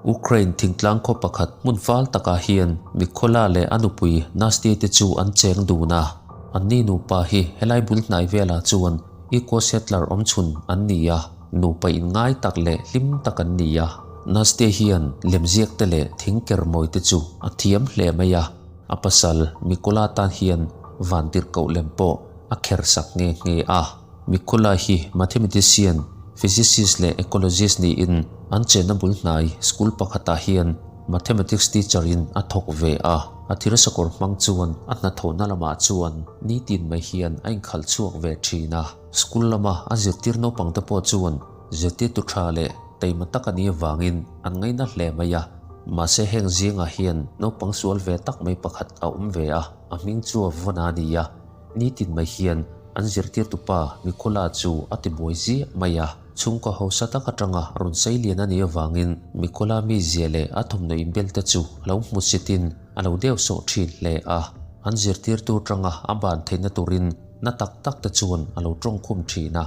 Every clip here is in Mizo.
Ukraine thingtlang khaw pakhat hmun fal takah hian Mykola leh a nupui Nastia te chu an cheng dun a. Anni nupa hi helai bul hnai velah chuan eco-settler awmchhun an ni a, nupa inngai tak leh hlim tak an ni a. Nastia hian lemziak te leh thingker mawi te chu a thiam hle mai a, a pasal Mykola tan hian vantirhkoh lem pawh a kher sak nghe nghe a. Mikula hi mathematician, physicist leh ecologist niin an chenna bul hnai school pakhatah hian mathematics teacher in a thawk ve a. A thil sakawr hmang chuan a hnathawhna lamah chuan nitin mai hian a inkhalh chhuak ve thin a. School lama a zirtir naupang te pawh chuan zirtirtu tha leh taima tak a nih avangin an ngaina hle mai a. Mahse heng zingah hian naupang sual ve tak mai pakhat a awm ve a, a hming chu a vawn a ni a. Nitin mai hian an zirtirtupa Mikola chu a ti buai ziah mai a, chhungkaw hausa tak atanga rawn sei lian a nih avangin Mikola mizia leh a thawmhnaw inbel te chu a lo hmusitin a lo deuh sawh thin hle a. An zirtirtu atanga a ban theihna turin na tak tak te chuan a lo tawngkhum thin a.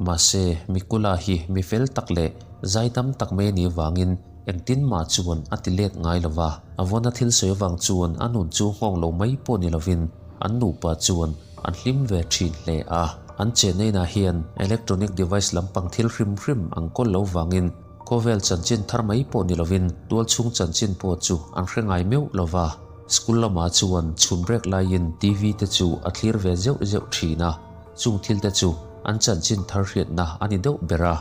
Mahse, Mikola hi mi fel tak leh zaidam tak mai a nih avangin engtin mah chuan a ti let ngai lo va. A vawn a thil sawi avang chuan a nun chu nghawng lo mai pawh ni lovin An nupa chuan an hlim ve thin hle a, an chenna inah hian electronic device lampang thil hrim hrim an kawl lo vangin khawvel chanchin thar mai pawh ni lovin tualchhung chanchin pawh chu an hre ngai meuh lo va. School lamah chuan chhun brek laiin TV te chu a thlir ve zeuh zeuh thin a, chung thil te chu an chanchin thar hriatna a ni deuh ber a.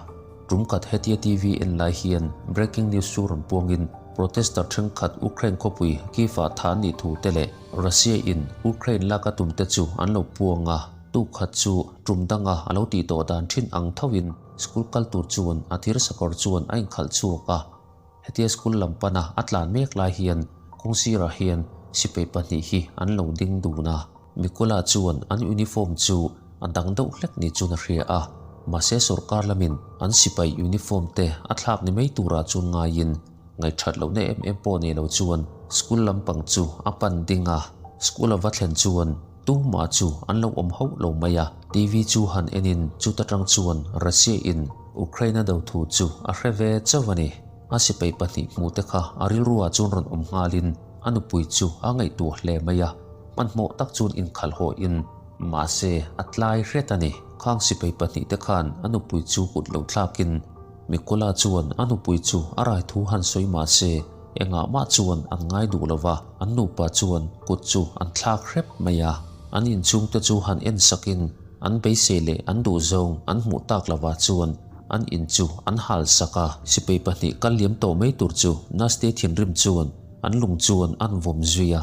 Tum khat hetia TV en lai hian breaking news chu rawn puangin protester thenkhat Ukraine khawpui Kyiv-ah tha an nih thu te leh Russia in Ukraine lak a tum te chu an lo puang a, tuk khat chu tum danga a lo tih tawh dan thin ang thoin school kal tur chuan a thir sakawr chuan a inkhalh chhuak a. Hetia school lam pana a tlan mek lai hian kawng sirah hian sipai pahnih hi an lo ding dun a. Mikola chuan an uniform chu a dang deuh hlek ni chuan a hria a, mahse sorkar lamin an sipai uniform te a thlak ni mai turah chuan ngaiin Ngaihthat lohna em em pawh nei lo chuan school lampang chu a pan ding a, school a va thlen chuan tumah chu an lo awm hauh lo mai a, TV chu han en in chuta tang chuan Russia in Ukraine a do thu chu a hre ve chauh a ni. A sipai pahnih hmuh te kha a rilru ah chuan rawn awm nghal in a nupui chu a ngaihtuah hle mai a, hmanhmawh tak chuan inkhalh haw in mahse a tlai hret a ni. Khang sipai pahnih te khan a nupui chu kut lo thlak in Mikola chuan a nupui chu a rai thu han sawi mah se, engah mah chuan an ngai duh lo va, an nupa chuan kut chu an thlak hrep mai a. An inchhungte chu han en sakin an beisei leh an duhzawng an hmuh tak lovah chuan an in chu an hal sak a. Sipai pahnih kal liam tawh mai tur chu Nastia thinrim chuan an lung chuan an vawm zui a.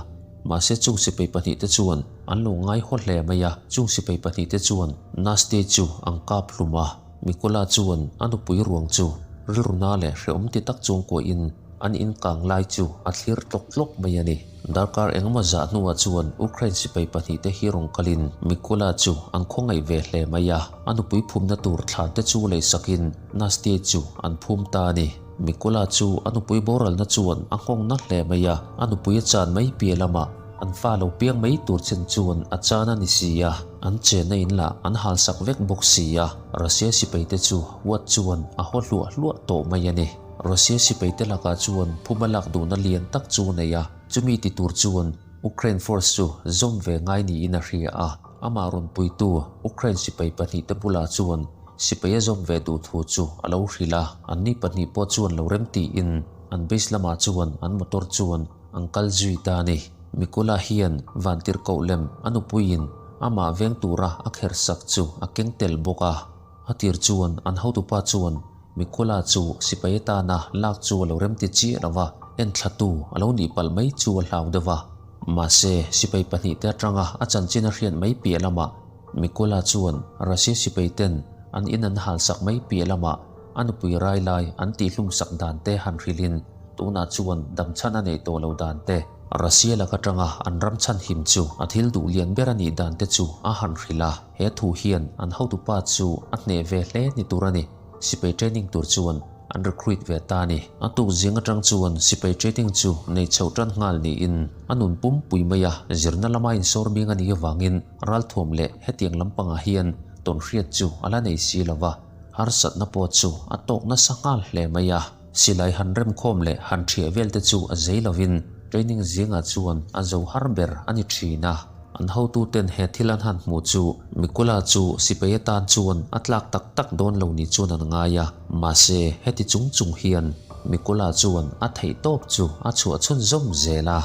Mahse chung sipai pahnihte chuan an lo ngai haw hle mai a, chung sipai pahnihte chuan Nastia chu an kap hlum a. Mikola chuan a nupui ruang chu rilruna leh hrehawm ti tak chuang kuahin an in kang lai chu a thlir tlawk tlawk mai a ni. Darkar engemaw zah hnuah chuan Ukraine sipai pahnihte hi rawn kalin Mikola chu an khawngaih ve hle mai a, a nupui phumna tur thlan te chu leisakin Nastia chu an phum ta a ni. Mikola chu a nupui boralna chuan a nghawng na hle mai a, a nupui a chan mai piah lamah An fa lo piang mai tur chen chuan a chan a ni si a, an chenna in lah an hal sak vek bawk si a, Russia sipai te chu huat chuan a haw hluah hluah tawh mai a ni. Russia sipai te lakah chuan phuma lak duhna lian tak chu a nei a, chumi ti tur chuan Ukraine force chu zawm ve ngai niin a hria a, amah rawn puitu Ukraine sipai pahnih te bulah chuan sipai a zawm ve duh thu chu a lo hrilh a, anni pahnih pawh chuan lo rem tiin an base lamah chuan an motor chuan An kal zui ta a ni. Mikula hian vantirhkoh lem a nupuiin amah veng tura a kher sak chu a keng tel bawk a. A tir chuan an hotupa chuan Mikula chu sipai atana lak chu a lo remti chiah lo va, enthlatu a lo nih palh mai chu a hlau deuh a. Mahse, sipai pahnihte atanga a chanchin a hriat mai piah lamah Mikula chuan Russia sipai ten an in an hal sak mai piah lamah a nupui rai lai an tihhlum sak dan te han hrilhin Tunah chuan damchhan a neih tawh lo dan te, Russia lak atanga an ram chhan him chu a thil duh lian ber a nih dan te chu a han hrilh a. He thu hian an hotupa chu a hneh ve hle ni tur a ni. Sipai training tur chuan an recruit ve ta a ni. A tuk zing atang chuan sipai training chu nei chhoh tan nghal niin a nun pumpui mai a, zirna lama insawr bing a nih avangin ralthuam leh hetiang lampangah hian tawnhriat chu a la nei si lo va, harsatna pawh chu a tawk nasa nghal hle mai a. Silai han remkhawm leh han ṭhiah vel te chu a zei lovin training zingah chuan a zo har ber a ni ṭhin a. An hotuten he thil an han hmuh chu Mikula chu sipai atan chuan a tlak tak tak dawn lo ni chuan an ngai a. Mahse, heti chung chung hian Mikula chuan a theih tawp chu a chhuah chhunzawm zel a.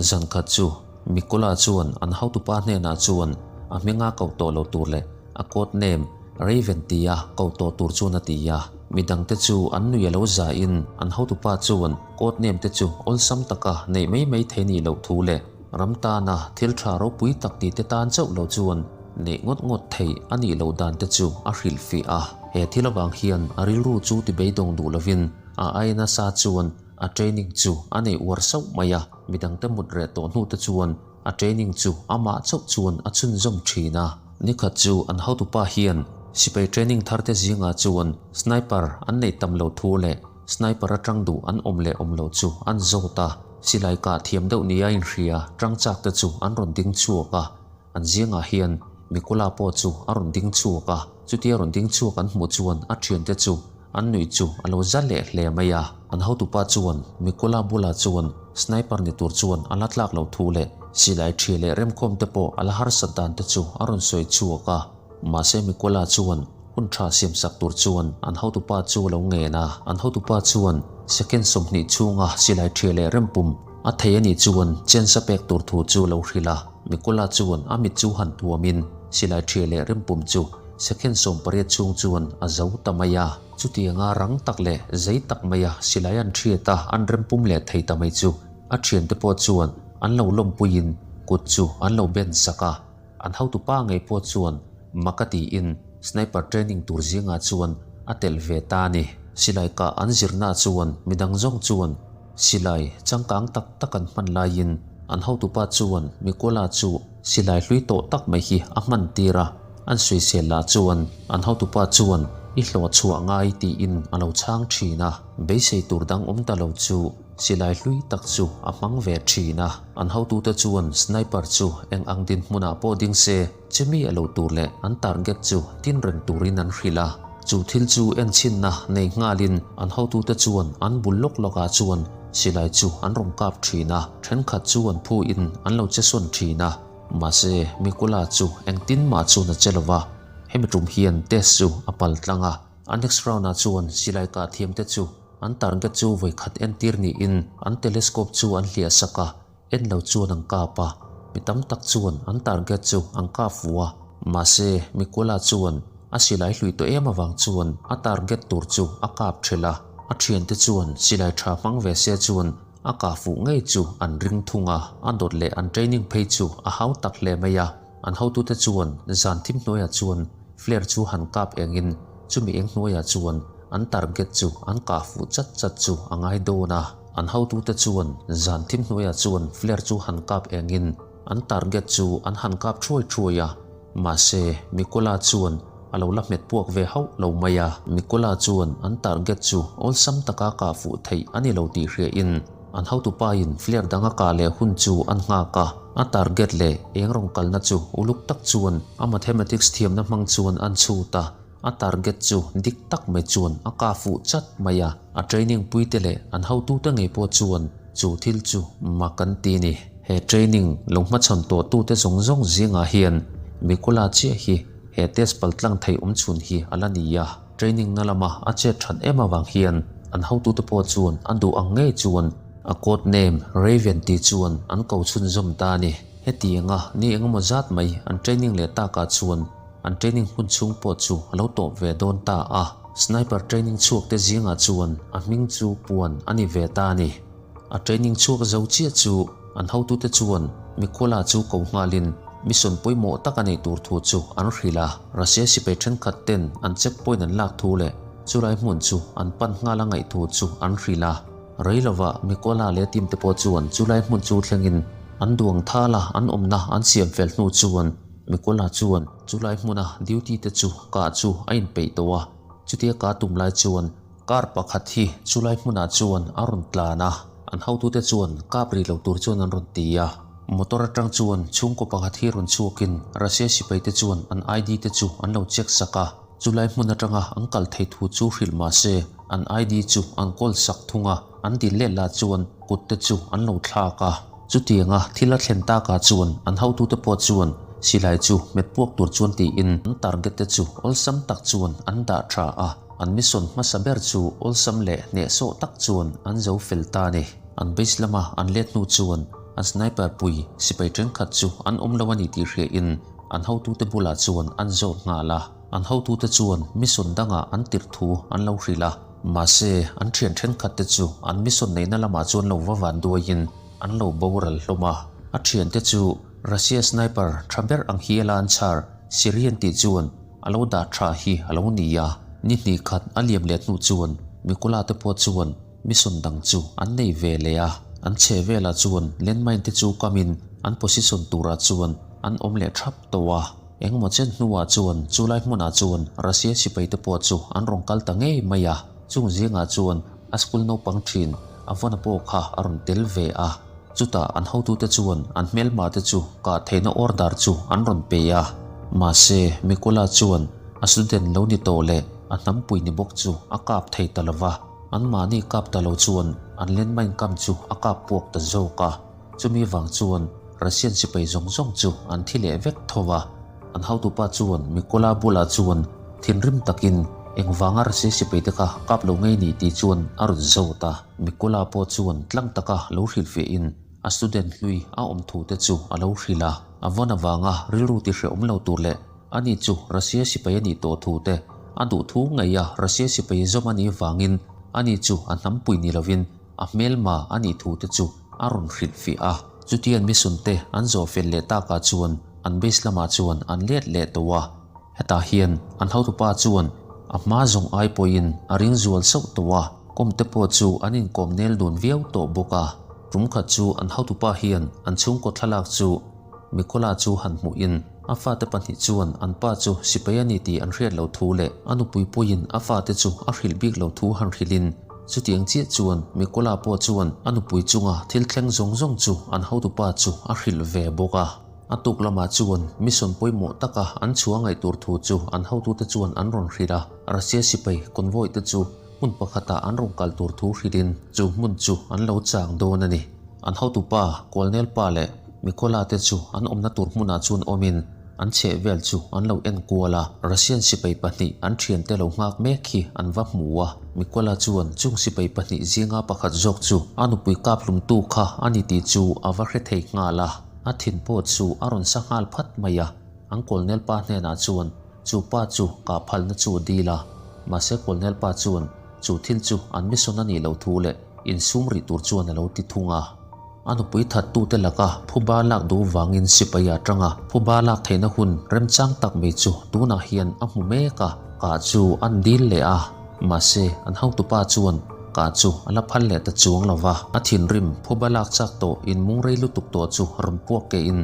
Zankhat chu Mikula chuan an hotupa hnenah chuan a hminga koh tawh lo tur leh a code name Raven tia koh tawh tur chuan a ti a. Midangte chu an nui a lo zain an hotupa chuan code name te chu awlsam taka neih mai mai thei nih loh thu leh ram tana thil tha ropui tak tih te tan chauh lo chuan neih ngawt ngawt theih a nih loh dan te chu a hrilhfiah a. He thil avang hian a rilru chu ti beidawng duh lovin a aia nasa chuan A training chu a nei uar sauh mai a, midangte mut reh tawh hnu te chuan a training chu amah chauh chuan a chhunzawm thin a. Nikhat chu an hotupa hian sipai training thar te zingah chuan sniper an neih tam lo thu leh sniper atang duh an awm leh awm lo chu an zawt a, silai kah thiam deuh nia inhria tang chak te chu an rawn ding chhuak a. An zingah hian Mikula pawh chu a rawn ding chhuak a, chutia rawn ding chhuak an hmuh chuan a thiante chu an nuih chu a lo za leh hle mai a. An hotupa chuan Mikula bulah chuan sniper ni tur chuan a la tlak lo thu leh silai ṭhi leh remkhawm te pawh a la harsat dan te chu a rawn sawi chhuak a. Mahse Mikula chuan hun tha siamsak tur chuan an hotupa chu a lo ngen a. An hotupa chuan second 20 chhunga silai ṭhi leh rempum a thei a nih chuan chance a pek tur thu chu a lo hrilh a. Mikula chuan a mit chu han tuamin silai ṭhia leh rempum chu second 18 chhung chuan a zo ta mai a. Chutianga rang tak leh zei tak maia silai an ṭhiat a an rempum leh thei ta mai chu a ṭhiante pawh chuan an lo lawmpuiin kut chu an lo ben sak a. An hotupa ngei pawh chuan mak a tiin sniper training tur zingah chuan a telh ve ta a ni. Silai kah an zirnaah chuan midang zawng chuan Silai changkang tak tak an hman laiin an hotupa chuan Mikola chu silai hlui tawh tak mai hi a hman tir a, an sawisel lah chuan an hotupa chuan i hlawh chhuah ngai tiin a lo chhang thin a, beisei tur dang awm ta lo chu silai hlui tak chu a hmang ve thin a. An hotute chuan sniper chu eng ang dinhmunah pawh ding se, Chumi a lo tur leh an target chu tin reng turin an hrilh a. Chu thil chu enchhinna nei nghalin an hotute chuan an bul lawk lawkah chuan silai chu an rawn kap thin a, thenkhat chu an phuin an lo che sawn thin a. Mahse, Mikula chu engtin mah chuan a che lo va, hemi tum hian test chu a pal tlang a. A next round-ah chuan silai kah thiamte chu an target chu vawikhat entir niin an telescope chu an hliah sak a. En lo chuan an kap a, mi tam tak chuan an target chu an kap fu a, mahse Mikola chuan a silai hlui tawh em avang chuan a target tur chu a kap thelh a, a thiante chuan silai tha hmang ve se chuan a kah fuh ngei chu an ring thung a, a dawt leh an training phei chu a hau tak hle mai a, an hotute chuan zan thim hnuaiah chuan flare chu han kap engin chumi eng hnuaiah chuan an target chu an kah fuh chat chat chu a ngai dawn a. An hotute chuan zan thim hnuaiah chuan flare chu han kap engin an target chu an han kap thuai thuai a, mahse Mikola chuan a lo la hmet puak ve hauh lo mai a. Mikola chuan an target chu awlsam taka kah fuh theih a ni lo tih hriain an hotupain flare dang a kah leh hun chu an nghak a, a target leh eng rawn kalna chu uluk tak chuan a mathematics thiamna hmang chuan an chhut a. A target chu dik tak mai chuan a kah fuh chat mai a, a training puite leh an hotute ngei pawh chuan chu thil chu mak an ti ni. He training lo hmachhawn tawhtute zawng zawng zingah hian Mikula chiah hi he test paltlang thei awm chhun hi a la ni a, training na lama a chet that em avang hian an hotute pawh chuan a duh ang ngei chuan a code name Raven tih chuan an ko chhunzawm ta a ni. Hetianga ni engemaw zat mai an training leh takah chuan An training hun chhung pawh chu a lo tawp ve dawn ta a, sniper training chhuak te zingah chuan a hming chu puan a ni ve ta a ni. A training chhuak zo chiah chu an hotute chuan Mikola chu ko nghalin mission pawimawh tak a neih tur thu chu an hrilh a. Russia sipai thenkhat ten an checkpoint an lak thu leh chulai hmun chu an pan nghal a ngaih thu chu an hrilh a. Rei lovah Mikola leh team te pawh chuan chulai hmun chu thlengin an duang thal a, an awmna an siam fel hnu chuan Mikola chuan chulai hmuna duty te chu kah chu a inpeih tawh a, chutia kah tum lai chuan car pakhat hi chulai hmunah chuan a rawn tlan a, an hotute chuan kap rih lo tur chuan an rawn ti a. Motor atang chuan chhungkaw pakhat hi rawn chhuakin Russia sipai te chuan an ID te chu an lo check sak a. Chulai hmun atanga an kal thei thu chu hrilh mah se, an ID chu an kawl sak thung a, an dil let lah chuan kut te chu an lo thlak a. Chutianga thil a thlen takah chuan an hotute pawh chuan silai chu hmet puak tur chuan tiin an target te chu awlsam tak chuan an dah tha a, an mission hmasa ber chu awlsam leh hnehsawh tak chuan an zo fel ta a ni. An base lama an let hnu chuan an sniper pui sipai thenkhat chu an awm lo a ni tih hriain an hotute bulah chuan an zawt nghal a. An hotute chuan mission dangah an tirh thu an lo hrilh a, mahse an thian thenkhat te chu an mission neihna lamah chuan lo va van duaiin an lo boral hlawm a. A thiante chu Russia sniper tha ber ang hiala an chhar Syrian tih chuan a lo dah tha hi a lo ni a. Ni hnih khat a liam leh hnu chuan Mikola te pawh chuan mission dang chu an nei ve leh a. An chheh velah chuan landmine te chu kamin an position turah chuan an awm leh thap tawh a. Engmaw chen hnuah chuan chulai hmunah chuan Russia sipai te pawh chu an rawn kal ta ngei mai a, chung zingah chuan a school naupang thin a vawn pawh kha a rawn tel ve a. Chutah an hotute chuan an hmelma te chu kah theihna order chu an rawn pe a. Mahse, Mikola chuan a student lo ni tawh leh a hnampui ni bawk chu a kap thei ta lo va, anmahni kap ta lo chuan an landmine kam chu a kap puak ta zawk a. Chumi vang chuan Russian sipai zawng zawng chu an thi leh vek tho a. An hotupa chuan Mikola bulah chuan thinrim takin engvanga Russia sipai te kha kap lo ngei ni tih chuan a rawn zawt a. Mikola pawh chuan tlang taka lo hrilhfiahin a student hlui a awm thu te chu a lo hrilh a. A vawn avanga rilru ti hrehawm lo tur leh ani chu Russia sipai a nih tawh thu te a duh thu ngei a Russia sipai zawm a nih vangin ani chu a hnampui ni lovin A hmelma a nih thu te chu a rawn hrilhfiah a. Chutian misunte an zawh fel leh takah chuan an base lamah chuan an let leh tawh a. Hetah hian an hotupa chuan a hma zawng ai pawhin a ring zual sauh tawh a, kawm te pawh chu an inkawm nel dun viau tawh bawk a. Tum khat chu an hotupa hian an chhungkaw thlalak chu Mikola chu han hmuhin a fate pahnih chuan an pa chu sipai a ni tih an hriat lo thu leh a nupui pawhin a fate chu a hrilh bik lo thu han hrilhin chutiang chiah chuan Mikola pawh chuan a nupui chunga thil thleng zawng zawng chu an hotupa chu a hrilh ve bawk a. A tuk lamah chuan mission pawimawh taka an chhuah ngaih tur thu chu an hotute chuan an rawn hrilh a, Russia sipai convoy te chu hmun pakhatah an rawn kal tur thu hrilhin chu hmun chu an lo chang dawn a ni. An hotupa, Colonel pa leh Mikola te chu an awmna tur hmunah chuan awmin an chheh vel chu an lo en kual a. Russian sipai pahnih an thiante lo nghak mek hi an va hmu a. Mikola chuan chung sipai pahnih zinga pakhat zawk chu a nupui kap hlumtu kha a ni tih chu a va hre thei nghal a. A thin pawh chu a rawn sa nghal phat mai a. An Colonel pa hnenah chuan chu pa chu kah phalna chu a dil a. Mahse Colonel pa chuan chu thil chu an mission a nih loh thu leh insum rih tur chuan a lo ti thung a. A nupui thattute laka phuba lak duh vangin sipai a tang a, phuba lak theihna hun remchang tak mai chu tunah hian a hmu mek a, kah chu an dil leh a, mahse an hotupa chuan kah chu a la phal leh ta chuang lo va, a thinrim phuba lak chak tawh inmung rei lutuk tawh chu rawn puak kehin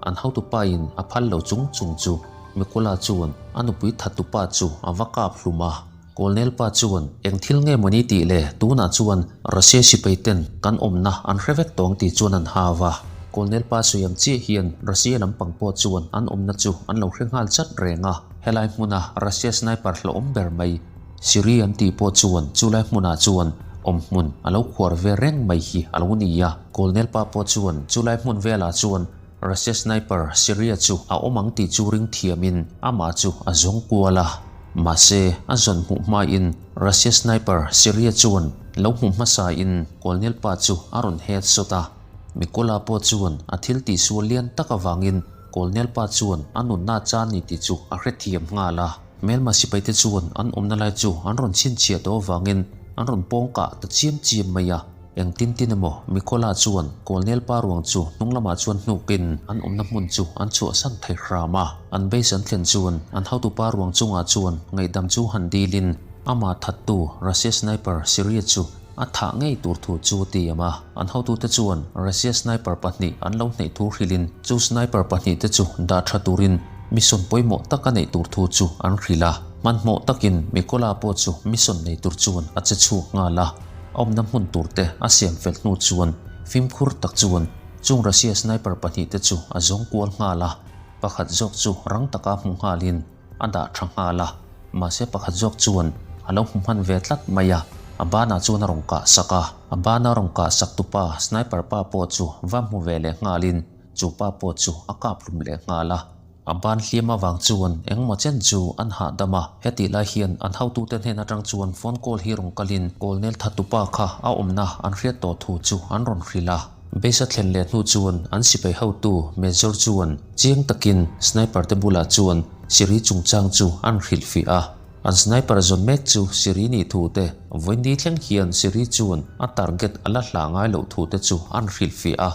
an hotupa in a phal lo chung chung chu Mikola chuan a nupui thattupa chu a va kap hlum a. Colonel pa chuan, Eng thil nge mawni tih le, tunah chuan Russia sipai ten kan awmna an hre vek tawng tih chuan an hau a. Colonel pa sawi ang chiah hian Russia lampang pawh chuan an awmna chu an lo hre nghal chat reng a. Helai hmuna Russia sniper hlauhawm ber mai, Siri an tih pawh chuan chulai hmunah chuan awm hmun a lo khuar ve reng mai hi a lo ni a. Colonel pa pawh chuan chulai hmun velah chuan Russia sniper Syria chu a awm ang tih chu ring thiamin amah chu a zawng kual a. Mahse, a zawn hmuh hmain Russia sniper Syria chuan lo hmu hmasain Colonel pa chu a rawn headshot a. Mikola pawh chuan a thil tihsual lian tak avangin Colonel pa chuan a nunna chan ni tih chu a hrethiam nghal a. Hmelma sipaite chuan an awmna lai chu an rawn chhinchhiah tawh avangin an rawn pawng kah ta chiam chiam mai a. Engtin tin emaw Mikola chuan Colonel pa ruang chu hnung lamah chuan hnukin an awmna hmun chu an chhuahsan thei hram a. An base an thlen chuan an hotupa ruang chungah chuan ngaihdam chu han dilin amah thattu Russia sniper Syria chu a thah ngei tur thu chu a tiam a. An hotute chuan Russia sniper pahnih an lo hneih thu hrilhin chu sniper pahnihte chu dah tha turin mission pawimawh tak a neih tur thu chu an hrilh a. Hmanhmawh takin Mikola pawh chu mission nei tur chuan a che chhuak nghal a. A awmna hmun tur te a siam fel hnu chuan fimkhur tak chuan chung Russia sniper pahnih te chu a zawng kual nghal a, pakhat zawk chu rang taka hmu nghalin a dah tha nghal a. Mahse pakhat zawk chuan a lo hmu hman ve tlat mai a, a banah chuan a rawn kah sak a. A bana rawn kah sak tupa sniper pa pawh chu va hmu ve leh nghalin chu pa pawh chu a kap hlum leh nghal a. A ban hliam avang chuan engmaw chen chu an hahdam a, hetih lai hian an hotute hnen atang chuan phone call hi rawn kalin Colonel Thatupa kha a awmna an hriat tawh thu chu an rawn hrilh a. Base a thlen leh hnu chuan an sipai hotu Major chuan chiang takin sniper te bulah chuan Siri chungchang chu an hrilhfiah a. An sniper zawn mek chu Siri nih thu te, vawiin ni thleng hian Siri chuan a target a la hlah ngai loh thu te chu an hrilhfiah a.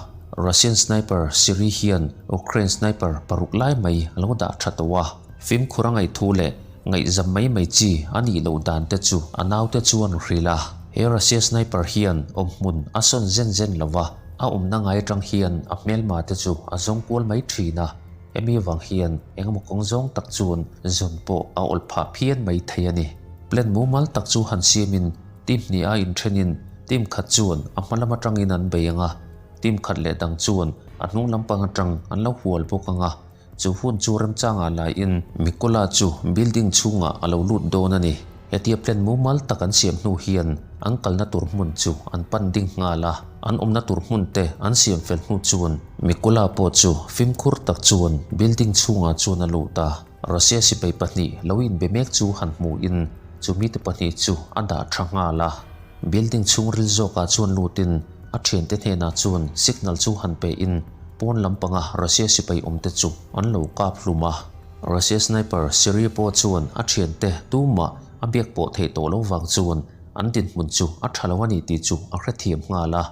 Russian sniper Siri hian Ukraine sniper paruk lai mai a lo dah tha tawh a. Fimkhur a ngaih thu leh ngaihzam mai mai chi a nih loh dan te chu a naute chuan hrilh a. He Russia sniper hian awmhmun a sawn zen zen lo va, a awmna ngai atang hian a hmelma te chu a zawng kual mai thin a. Hemi vang hian engemaw kawng zawng tak chuan zawn pawh a awlh phah phian mai thei a ni. Plan mumal tak chu han siamin team hnih a inthenin team khat chuan a hma lam atangin an bei ang a, team khat leh dang chuan a hnung lampang atang an lo hual bawk ang a. Chu hun chu remchangah laiin Mikola chu building chhungah a lo lut dawn a ni. Hetia plan mumal tak an siam hnu hian an kalna tur hmun chu an pan ding nghal a, an awmna tur hmun te an siam fel hnu chuan Mikola pawh chu fimkhur tak chuan building chhungah chuan a lut a. Russia sipai pahnih lo inbe mek chu han hmuhin chu mite pahnih chu a dah tha nghal a. Building chhungril zawkah chuan lutin a thiante hnenah chuan signal chu han pein pawn lampanga Russia sipai awmte chu an lo kap hlum a. Russia sniper Siri pawh chuan a thiante tumah a biak pawh theih tawh lo vang chuan an dinhmun chu a tha lo a ni tih chu a hrethiam nghal a.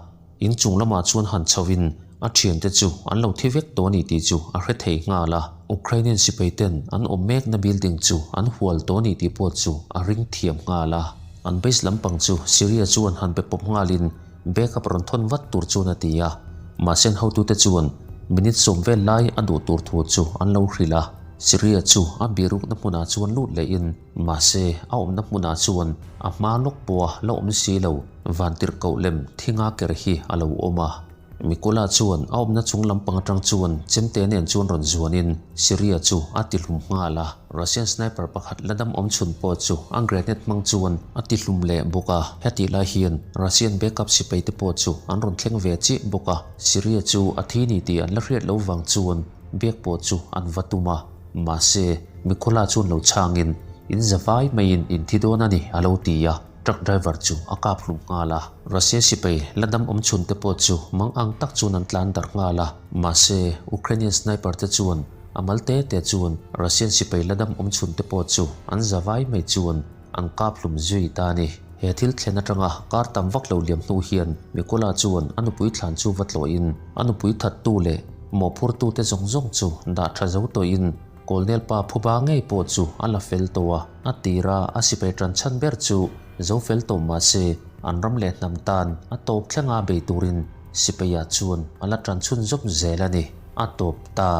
In chung lamah chuan han chhoin a thiante chu an lo thi vek tawh a ni tih chu a hre thei nghal a. Ukrainian sipai ten an awm mekna building chu an hual tawh a ni tih pawh chu a ring thiam nghal a. An base lampang chu Syria chuan han pe pawp nghalin backup rawn thawn vat tur chuan a ti a. Mahse an hotute chuan minute sawm vel lai a duh tur thu chu an lo hrilh a. Syria chu a birukna hmunah chuan lut lehin mahse a awmna hmunah chuan a hma lawk pawha la awm si lo. Vantirhkoh lem thinga ker hi a lo awm a. Mikola chuan a awmna chung lampang atang chuan chemte nen chuan rawn zuanin Syria chu a tihlum nghal a. Russian sniper pakhat la dam awm chhun pawh chu a grenade hmang chuan a tihlum leh bawk a. Hetih lai hian Russian backup sipai te pawh chu an rawn thleng ve chiah bawk a. Syria chu a thi ni tih an la hriat loh vang chuan biak pawh chu an va tum a. Mahse, Mikola chuan lo chhangin, In za vai maiin in thi dawn a ni, a lo ti a. Truck driver chu a kap hlum nghal a. Russia sipai la dam awm chhun te pawh chu mang ang tak chuan an tlan darh nghal a. Mahse, Ukrainian sniper te chuan a mal te te chuan Russian sipai la dam awm chhun te pawh chu an za vai mai chuan an kap hlum zui ta a ni. He thil thlen atanga kar tam vak lo liam hnu hian Mykola chuan a nupui thlan chu va tlawhin a nupui thattu leh mawhphurtu te zawng zawng chu dah tha zo tawhin Colonel pa phuba ngei pawh chu a la fel tawh a, a tira a sipai tan chhan ber chu zo fel tawh mah se an ram leh hnam tan a tawp thlenga bei turin sipaiah chuan a la tan chhunzawm zel a ni. A tawp ta.